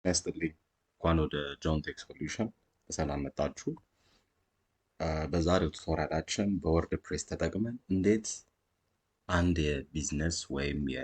ያስጥልኝ እንኳን ወደ ጆን ቴክ ሶሉሽን በሰላም መጣችሁ። በዛሬው tutorial ኣችን በ WordPress ተጠቅመን እንዴት አንድ የቢዝነስ ወይም የ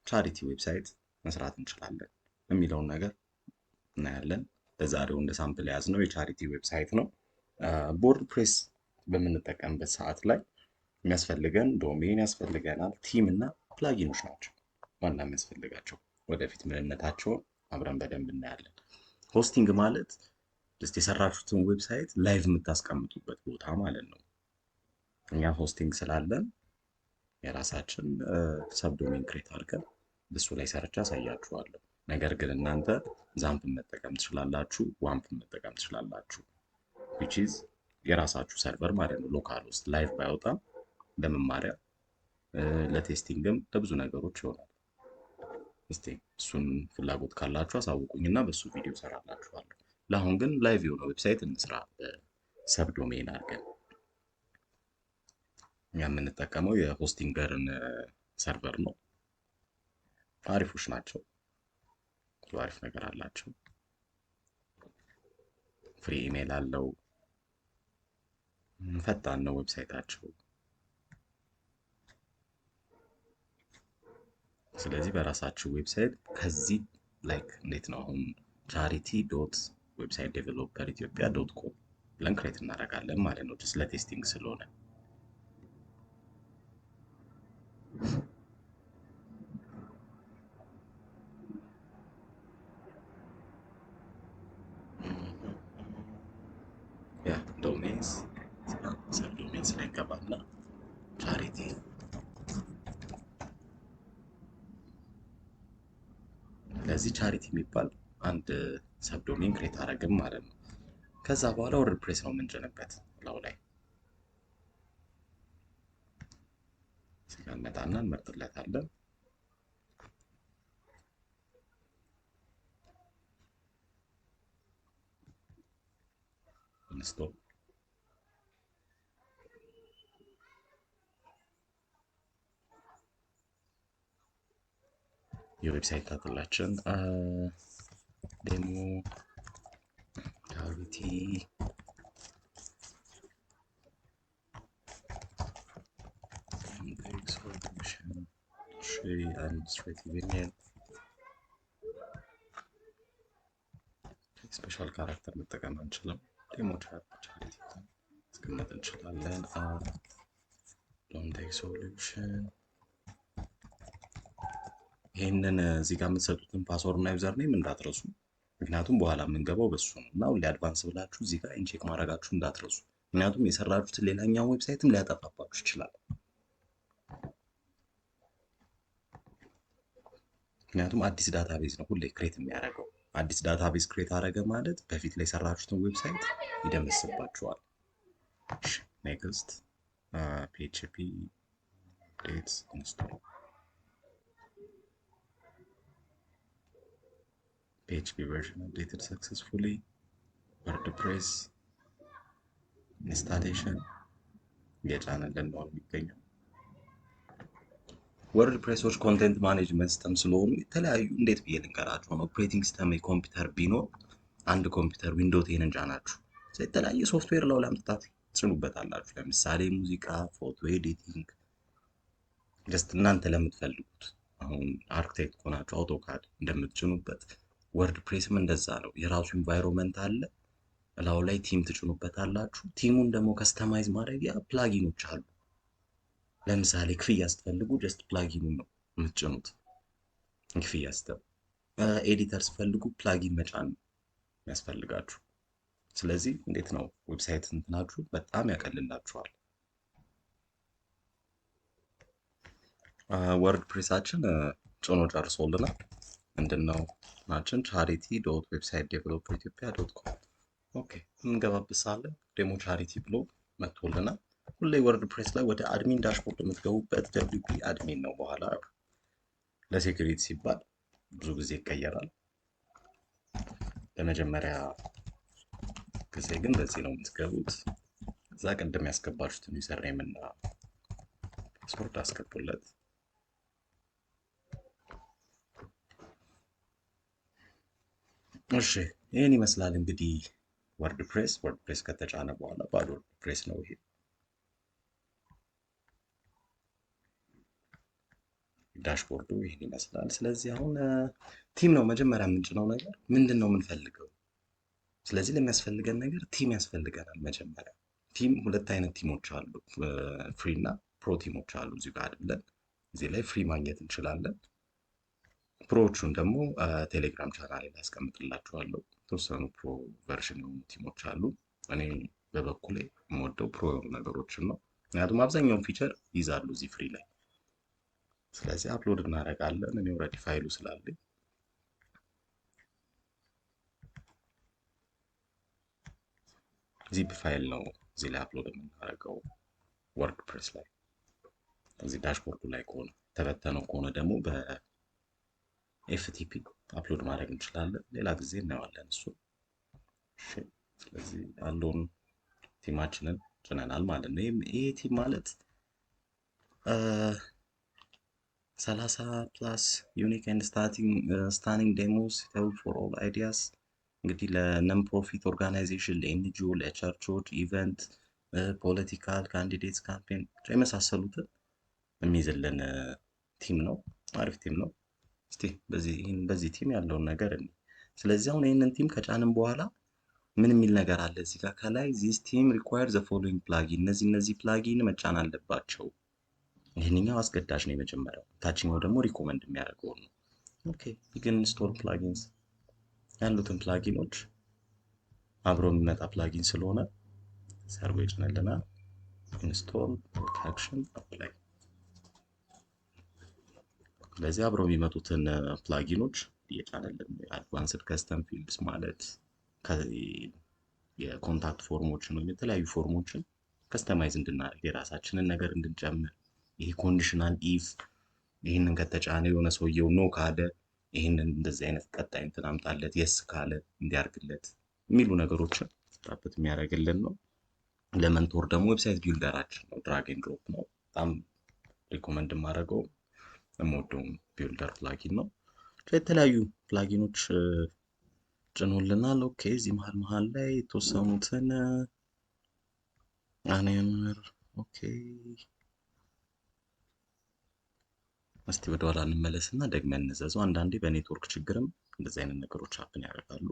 charity website መስራት እንችላለን የሚለውን ነገር እናያለን። ለዛሬው እንደ sample የያዝነው የ charity website ነው። በ WordPress በምንጠቀምበት ሰዓት ላይ የሚያስፈልገን domain ያስፈልገናል፣ theme እና plugin ኦች ናቸው ዋና የሚያስፈልጋቸው። ወደፊት ምንነታቸውን አብረን በደንብ እናያለን። Hosting ማለት just የሰራችሁትን website live የምታስቀምጡበት ቦታ ማለት ነው። እኛ hosting ስላለን የራሳችን subdomain create አድርገን እሱ ላይ ሰርቻ አሳያችኋለሁ። ነገር ግን እናንተ XAMPP ን መጠቀም ትችላላችሁ፣ WAMP ን መጠቀም ትችላላችሁ። Which is የራሳችሁ server ማለት ነው። Local ውስጥ live ባይወጣም ለመማሪያ ለ testing ም ለብዙ ነገሮች ይሆናል። እስቲ እሱን ፍላጎት ካላችሁ አሳውቁኝ እና በሱ ቪዲዮ ሰራላችኋለሁ። ለአሁን ግን live የሆነ website እንስራ በ subdomain አድርገን። እኛ የምንጠቀመው የ Hostinger ን server ነው። አሪፎች ናቸው። ብዙ አሪፍ ነገር አላቸው። Free email አለው። ፈጣን ነው website ኣቸው። ስለዚህ በራሳችሁ website ከዚህ like እንዴት ነው አሁን charity.websitedeveloperethiopia.com ብለን create እናደርጋለን ማለት ነው። Just ለ testing ስለሆነ ያ domains subdomains ላይ ገባና charity፣ ለዚህ charity የሚባል አንድ subdomain create አደረግን ማለት ነው። ከዛ በኋላ WordPress ነው የምንጭንበት። ላው ላይ እንመጣና እንመርጥለታለን። Install የ website title ኣችን demo charity solution administrative email፣ special character መጠቀም አንችልም። Demo charity ማስቀመጥ እንችላለን። ጆን ሶሉሽን ይህንን እዚህ ጋር የምትሰጡትን password እና username እንዳትረሱ፣ ምክንያቱም በኋላ የምንገባው በሱ ነው እና ሁሌ advance ብላችሁ እዚህ ጋር ኢን check ማድረጋችሁ እንዳትረሱ፣ ምክንያቱም የሰራችሁትን ሌላኛው website ም ሊያጠፋባችሁ ይችላል። ምክንያቱም አዲስ database ነው ሁሌ create የሚያደርገው። አዲስ database create አደረገ ማለት በፊት ላይ የሰራችሁትን website ይደመስባችኋል። Next, PHP update install፣ PHP version updated successfully፣ WordPress installation እየጫነልን ነው የሚገኘው። WordPress ኦች content management system ስለሆኑ የተለያዩ እንዴት ብዬ ልንገራችሁ ነው። Operating system የኮምፒውተር ቢኖር አንድ ኮምፒውተር Windows 10 ን ጫናችሁ የተለያየ ሶፍትዌር ላው ላይ አምጥታችሁ ትጭኑበታላችሁ። ለምሳሌ ሙዚቃ፣ ፎቶ editing፣ just እናንተ ለምትፈልጉት አሁን አርክቴክት ከሆናችሁ AutoCAD እንደምትጭኑበት WordPress ም እንደዛ ነው። የራሱ environment አለ። እላው ላይ theme ትጭኑበታላችሁ። Theme ኡን ደግሞ customize ማድረጊያ plugin ኦች አሉ። ለምሳሌ ክፍያ ስትፈልጉ just plugin ኡን ነው የምትጭኑት። ክፍያ ስትል editor ስትፈልጉ plugin መጫን ነው የሚያስፈልጋችሁ። ስለዚህ እንዴት ነው website እንትናችሁ በጣም ያቀልላችኋል። WordPress ኣችን ጭኖ ጨርሶልናል። ምንድነው ናችን charity.websitedeveloperethiopia.com። Okay፣ የምንገባበት ሳለ demo charity ብሎ መጥቶልናል። ሁሌ WordPress ላይ ወደ admin dashboard የምትገቡበት WP admin ነው። በኋላ ለ security ሲባል ብዙ ጊዜ ይቀየራል። ለመጀመሪያ ጊዜ ግን በዚህ ነው የምትገቡት። እዛ ቅድም ያስገባችሁትን username እና password አስገቡለት። እሺ ይህን ይመስላል እንግዲህ WordPress። WordPress ከተጫነ በኋላ ባዶ WordPress ነው ይሄ። Dashboard ኡ ይህን ይመስላል። ስለዚህ አሁን theme ነው መጀመሪያ የምንጭነው ነገር ምንድን ነው የምንፈልገው? ስለዚህ ለሚያስፈልገን ነገር theme ያስፈልገናል። መጀመሪያ theme ሁለት አይነት theme ኦች አሉ፣ free እና pro theme ኦች አሉ። እዚሁ ጋር ብለን እዚህ ላይ free ማግኘት እንችላለን። Pro ዎቹን ደግሞ ቴሌግራም ቻናል ላይ አስቀምጥላችኋለሁ። የተወሰኑ pro version የሆኑ theme ኦች አሉ። እኔ በበኩሌ የምወደው pro የሆኑ ነገሮችን ነው፣ ምክንያቱም አብዛኛውን feature ይይዛሉ እዚህ free ላይ። ስለዚህ upload እናደርጋለን። እኔ already ፋይሉ ስላለኝ zip file ነው እዚህ ላይ upload የምናደርገው WordPress ላይ። እዚህ dashboard ኡ ላይ ከሆነ ተበተነው ከሆነ ደግሞ በ FTP upload ማድረግ እንችላለን። ሌላ ጊዜ እናየዋለን እሱ። ስለዚህ ያለውን theme ኣችንን ጭነናል ማለት ነው። ይሄ theme ማለት 30 plus unique and stunning demos suitable for all ideas እንግዲህ ለ non profit organization፣ ለ NGO፣ ለ church ኦች፣ event፣ political candidates campaign የመሳሰሉትን የሚይዝልን theme ነው። አሪፍ theme ነው። እስቲ በዚህ theme ያለውን ነገር እኔ ስለዚህ አሁን ይህንን theme ከጫንም በኋላ ምን የሚል ነገር አለ እዚህ ጋር ከላይ this theme require the following plugin፣ እነዚህ plugin መጫን አለባቸው። ይህንኛው አስገዳጅ ነው የመጀመሪያው፣ ታችኛው ደግሞ recommend የሚያደርገው ነው። Okay begin install plugins ያሉትን plugin ኦች አብሮ የሚመጣ plugin ስለሆነ ሰርጎ ይጭንልናል። Install action apply። ስለዚህ አብረው የሚመጡትን plugin ኦች እየጫነልን advanced custom fields ማለት የ contact form ኦችን ወይም የተለያዩ form ኦችን customize እንድናደርግ የራሳችንን ነገር እንድንጨምር፣ ይሄ conditional if ይህንን ከተጫነ የሆነ ሰውየው no ካለ ይህንን እንደዚህ አይነት ቀጣይ እንትን አምጣለት፣ yes ካለ እንዲያርግለት የሚሉ ነገሮችን ጣበት የሚያደርግልን ነው። Elementor ደግሞ website builder ኣችን ነው። Drag and drop ነው። በጣም recommend የማደርገው የምወደውም builder plugin ነው። የተለያዩ plugin ኦች ጭኖልናል። Okay እዚህ መሀል መሀል ላይ የተወሰኑትን አኔምር okay እስቲ ወደ ኋላ እንመለስና ደግመን እንዘዘው። አንዳንዴ በኔትወርክ ችግርም እንደዚህ አይነት ነገሮች happen ያደርጋሉ።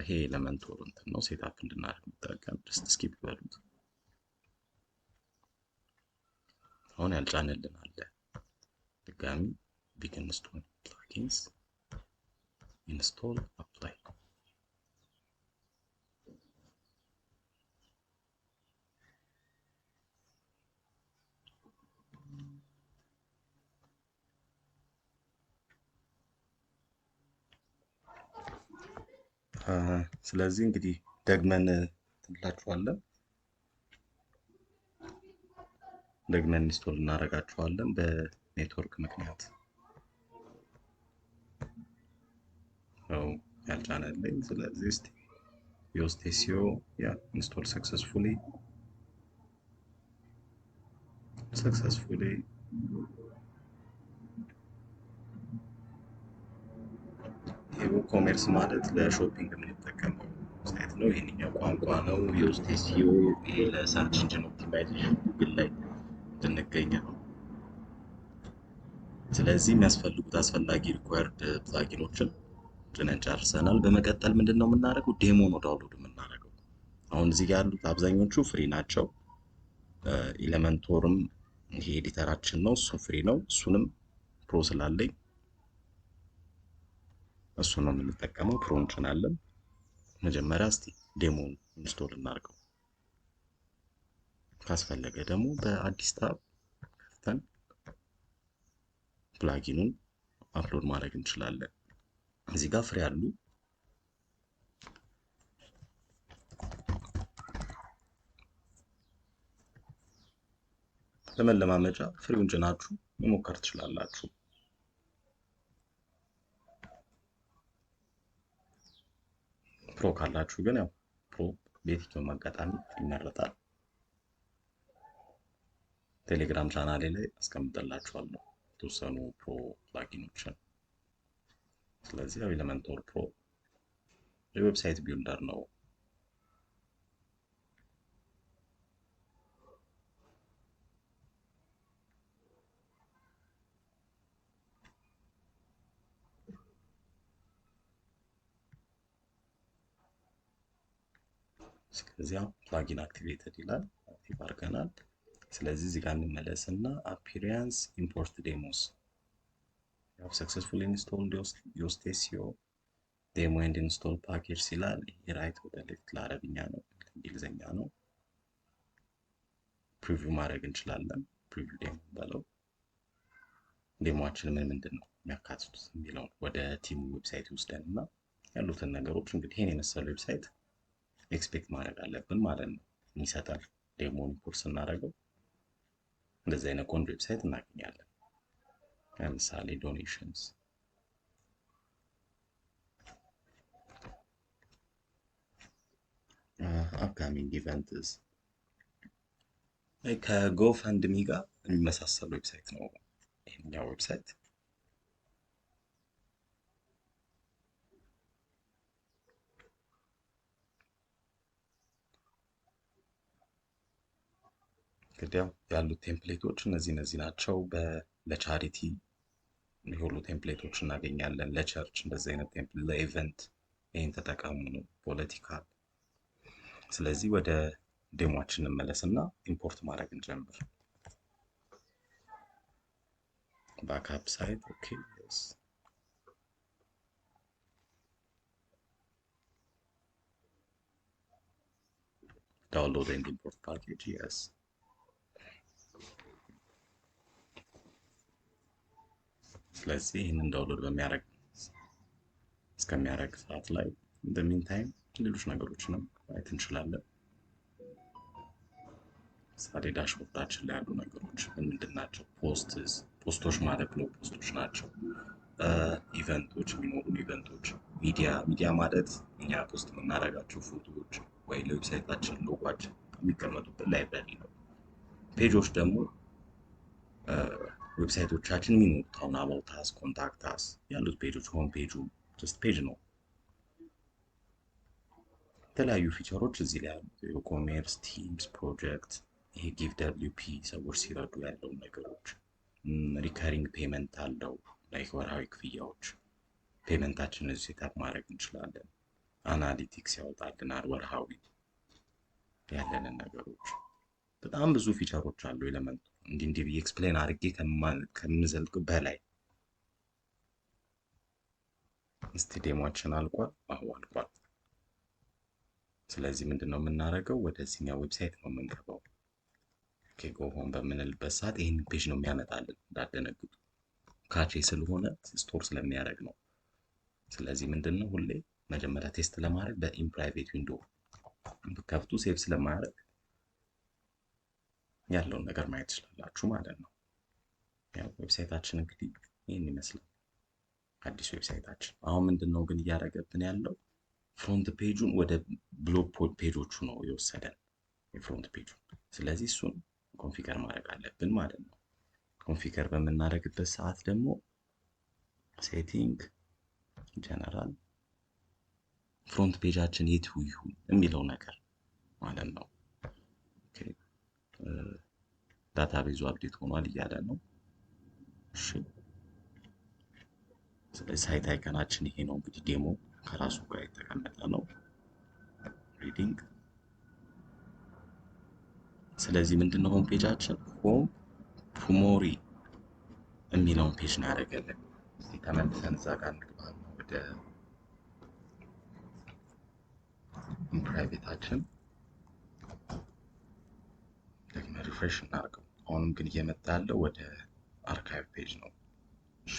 ይሄ Elementor እንትን ነው setup እንድናደርግ የሚጠቀም just skip በሉት። አሁን ያልጫነልን አለ። ድጋሚ begin install plugins install apply። ስለዚህ እንግዲህ ደግመን እንላችኋለን፣ ደግመን install እናደርጋችኋለን። በኔትወርክ ምክንያት ነው ያልጫነልኝ። ስለዚህ እስቲ Yoast SEO yeah install successfully successfully WooCommerce ማለት ለ shopping የምንጠቀመው site ነው። ይሄንኛው ቋንቋ ነው። Yoast SEO ይሄ ለ search engine optimization ጉግል ላይ እንድንገኝ ነው። ስለዚህ የሚያስፈልጉት አስፈላጊ required plugin ኦችን ጭነን ጨርሰናል። በመቀጠል ምንድን ነው የምናደርገው? Demo ነው download የምናደርገው። አሁን እዚህ ጋር ያሉት አብዛኞቹ free ናቸው። Elementor ም ይሄ editor ኣችን ነው፣ እሱ free ነው። እሱንም pro ስላለኝ እሱ ነው የምንጠቀመው። Pro እንጭናለን። መጀመሪያ እስቲ demo ን install እናድርገው። ካስፈለገ ደግሞ በአዲስ tab ከፍተን plugin ኡን upload ማድረግ እንችላለን። እዚህ ጋር free አሉ። ለመለማመጃ free ውን ጭናችሁ መሞከር ትችላላችሁ። Pro ካላችሁ ግን ያው pro በየትኛውም አጋጣሚ ይመረጣል። ቴሌግራም ቻናሌ ላይ አስቀምጥላችኋለሁ የተወሰኑ pro plugin ኦችን። ስለዚህ ያው Elementor Pro የ website builder ነው። ስለዚህ ያው plugin activated ይላል፣ active አድርገናል። ስለዚህ እዚህ ጋር እንመለስ እና appearance import demos ያው successful install Yoast SEO demo and install package ይላል። ይሄ right ወደ left ለአረብኛ ነው፣ ለእንግሊዝኛ ነው። Preview ማድረግ እንችላለን። Preview demo በለው demo ኣችን ምን ምንድን ነው የሚያካትቱት የሚለውን ወደ theme ኡ website ይወስደን እና ያሉትን ነገሮች እንግዲህ ይሄን የመሰለ website expect ማድረግ አለብን ማለት ነው። ይሰጣል። Demo ን import ስናደርገው እንደዚህ አይነት ቆንጆ website እናገኛለን። ለምሳሌ donations፣ upcoming events ከ GoFundMe ጋር የሚመሳሰል website ነው ይሄኛው website። እንግዲህ ያው ያሉት template ኦች እነዚህ ናቸው። ለ charity የሆኑ template ኦች እናገኛለን። ለ church እንደዚህ አይነት template፣ ለ event ይህን ተጠቀሙ ነው። Political። ስለዚህ ወደ demo ኣችን እንመለስና import ማድረግ እንጀምር። Backup site okay yes download and import package yes። ስለዚህ ይህንን download በሚያደርግ እስከሚያደርግ ሰዓት ላይ in the meantime ሌሎች ነገሮችንም ማየት እንችላለን። ምሳሌ dashboard ኣችን ላይ ያሉ ነገሮች ምንድን ናቸው? Posts post ኦች ማለት blog post ኦች ናቸው። Event ኦች የሚኖሩን event ኦች፣ media media ማለት እኛ post የምናደርጋቸው ፎቶዎች ወይ ለ website ኣችን logo ኣችን የሚቀመጡበት library ነው። Page ኦች ደግሞ website ኦቻችን የሚኖሩት አሁን about us፣ contact us ያሉት page ኦች home page ኡ just page ነው። የተለያዩ feature ኦች እዚህ ላይ አሉ። E-commerce፣ themes፣ project፣ ይሄ GiveWP ሰዎች ሲረዱ ያለው ነገሮች፣ recurring payment አለው like ወርሃዊ ክፍያዎች payment ኣችንን እዚህ setup ማድረግ እንችላለን። Analytics ያወጣልናል ወርሃዊ ያለንን ነገሮች። በጣም ብዙ feature ኦች አሉ። Elementor እንዲህ እንዲህ ብዬ explain አድርጌ ከምዘልቅ በላይ። እስቲ demo ኣችን አልቋል። አዎ አልቋል። ስለዚህ ምንድን ነው የምናደርገው? ወደዚህኛው website ነው የምንገባው። Okay go home በምንልበት ሰዓት ይህን page ነው የሚያመጣልን። እንዳትደነግጡ cache ስለሆነ store ስለሚያደርግ ነው። ስለዚህ ምንድን ነው ሁሌ መጀመሪያ test ለማድረግ በ in private window ከፍቱ save ስለማያደርግ ያለውን ነገር ማየት ትችላላችሁ ማለት ነው። ያው website ኣችን እንግዲህ ይህን ይመስላል። አዲሱ website ኣችን አሁን ምንድን ነው ግን እያደረገብን ያለው front page ኡን ወደ blog page ኦቹ ነው የወሰደን የ front page ኡን። ስለዚህ እሱን configure ማድረግ አለብን ማለት ነው። Configure በምናደርግበት ሰዓት ደግሞ setting general front page ኣችን የቱ ይሁን የሚለው ነገር ማለት ነው። Database ኡ update ሆኗል እያለ ነው። እሺ ስለዚህ site icon ኣችን ይሄ ነው እንግዲህ demo ከራሱ ጋር የተቀመጠ ነው reading። ስለዚህ ምንድነው home page ኣችን home ፑሞሪ የሚለውን page ነው ያደረገልን። እስቲ ተመልሰን እዛ ጋር እንግባና ወደ private ኣችን ደግሞ refresh እናደርገው። አሁንም ግን እየመጣ ያለው ወደ archive page ነው። እሺ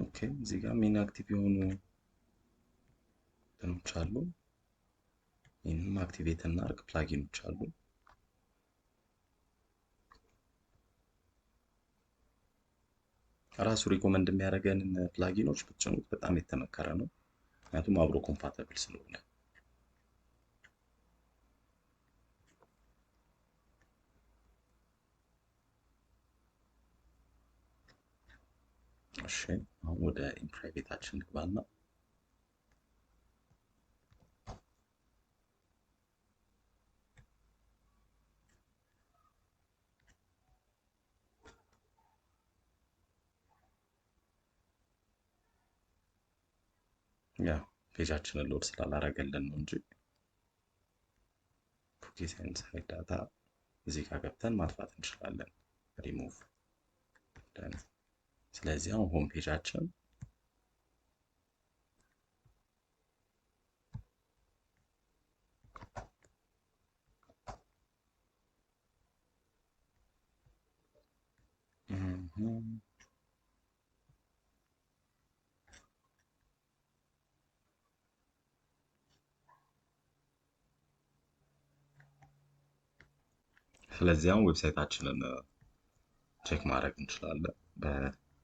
okay እዚህ ጋር inactive የሆኑ እንትኖች አሉ። ይህንም activate እናድርግ። Plugin ኦች አሉ። ራሱ recommend የሚያደርገንን plugin ኦች ብትጭኑት በጣም የተመከረ ነው። ምክንያቱም አብሮ compatible ስለሆነ። እሺ አሁን ወደ InPrivate ኣችን እንግባና ያ page ኣችንን load ስላላረገልን ነው እንጂ cookies and site data እዚህ ጋር ገብተን ማጥፋት እንችላለን። ሪሙቭ። ስለዚህ አሁን home page ኣችን ስለዚህ አሁን website ኣችንን check ማድረግ እንችላለን በ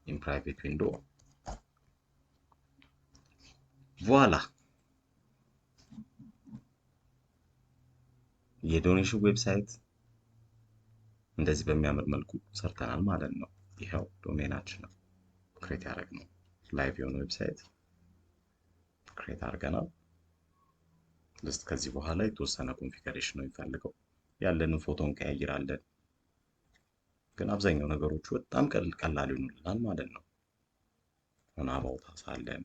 InPrivate window። Voila የ donation website እንደዚህ በሚያምር መልኩ ሰርተናል ማለት ነው። ይኸው domain ኣችን ነው create ያደረግነው live የሆነ website create አድርገናል። just ከዚህ በኋላ የተወሰነ configuration ነው የሚፈልገው። ያለንን ፎቶ እንቀያይራለን፣ ግን አብዛኛው ነገሮቹ በጣም ቀላል ይሆኑልናል ማለት ነው። አሁን about us አለን፣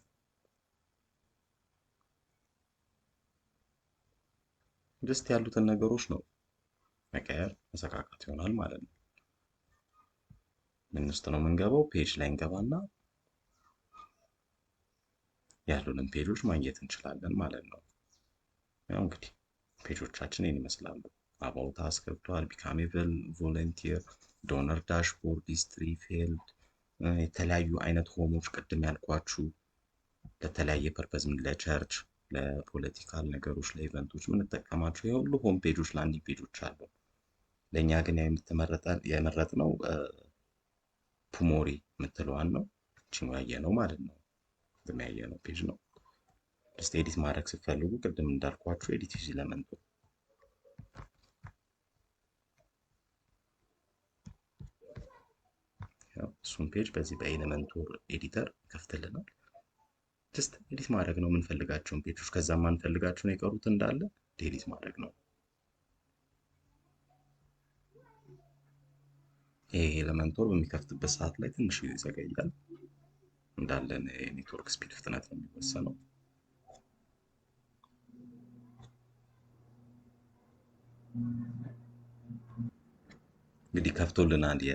just ያሉትን ነገሮች ነው መቀየር መሰካካት ይሆናል ማለት ነው። ምን ውስጥ ነው የምንገባው? Page ላይ እንገባና ያሉንን page ኦች ማግኘት እንችላለን ማለት ነው። ያው እንግዲህ page ኦቻችን ይህን ይመስላሉ። About us ገብቷል፣ become a volunteer፣ donor dashboard፣ history field፣ የተለያዩ አይነት home ኦች ቅድም ያልኳችሁ ለተለያየ purpose ለ church፣ ለ political ነገሮች፣ ለ event ኦች የምንጠቀማቸው የሁሉ home page ኦች፣ landing page ኦች አሉ። ለእኛ ግን የመረጥነው ፑሞሪ የምትለዋን ነው። እቺን ያየነው ማለት ነው። ያየነው page ነው። Just edit ማድረግ ስትፈልጉ ቅድም እንዳልኳችሁ edit with Elementor እሱን page በዚህ በ Elementor editor ይከፍትልናል። Just edit ማድረግ ነው የምንፈልጋቸውን page ኦች። ከዛ የማንፈልጋቸውን የቀሩት እንዳለ delete ማድረግ ነው። ይሄ Elementor በሚከፍትበት ሰዓት ላይ ትንሽ ይዘገያል። እንዳለን የ network speed ፍጥነት ነው የሚወሰነው። እንግዲህ ከፍቶልናል የ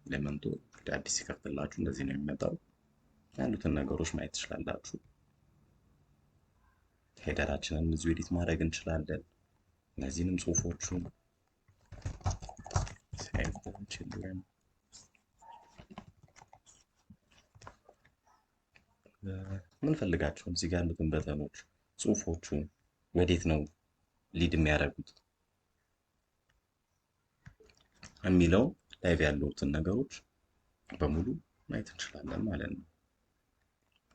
Elementor። እንግዲህ አዲስ ሲከፍትላችሁ እንደዚህ ነው የሚመጣው። ያሉትን ነገሮች ማየት ትችላላችሁ። Header ኣችንን እዚሁ edit ማድረግ እንችላለን። እነዚህንም ጽሁፎቹን save children ምንፈልጋቸውን እዚህ ጋር ያሉትን button ኦች፣ ጽሁፎቹን ወዴት ነው lead የሚያደርጉት የሚለው live ያሉትን ነገሮች በሙሉ ማየት እንችላለን ማለት ነው።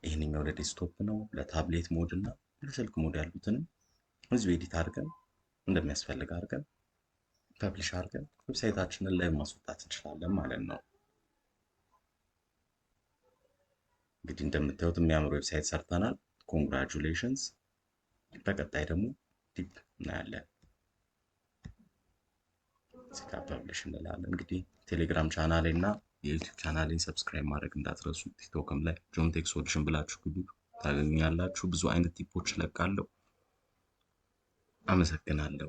ይህንኛው ለ desktop ነው፣ ለ tablet mode እና ለስልክ mode ያሉትንም እዚሁ edit አድርገን እንደሚያስፈልግ አድርገን publish አድርገን website ኣችንን ላይ ማስወጣት እንችላለን ማለት ነው። እንግዲህ እንደምታዩት የሚያምር website ሰርተናል። Congratulations። በቀጣይ ደግሞ deep እናያለን። እዚህ ጋር publish እንላለን። እንግዲህ ቴሌግራም ቻናሌ እና የ YouTube channel ኤን subscribe ማድረግ እንዳትረሱ። TikTok ም ላይ ጆን ቴክ ሶሉሽን ብላችሁ ግቡ ታገኙኛላችሁ። ብዙ አይነት tip ኦች እለቃለሁ። አመሰግናለሁ።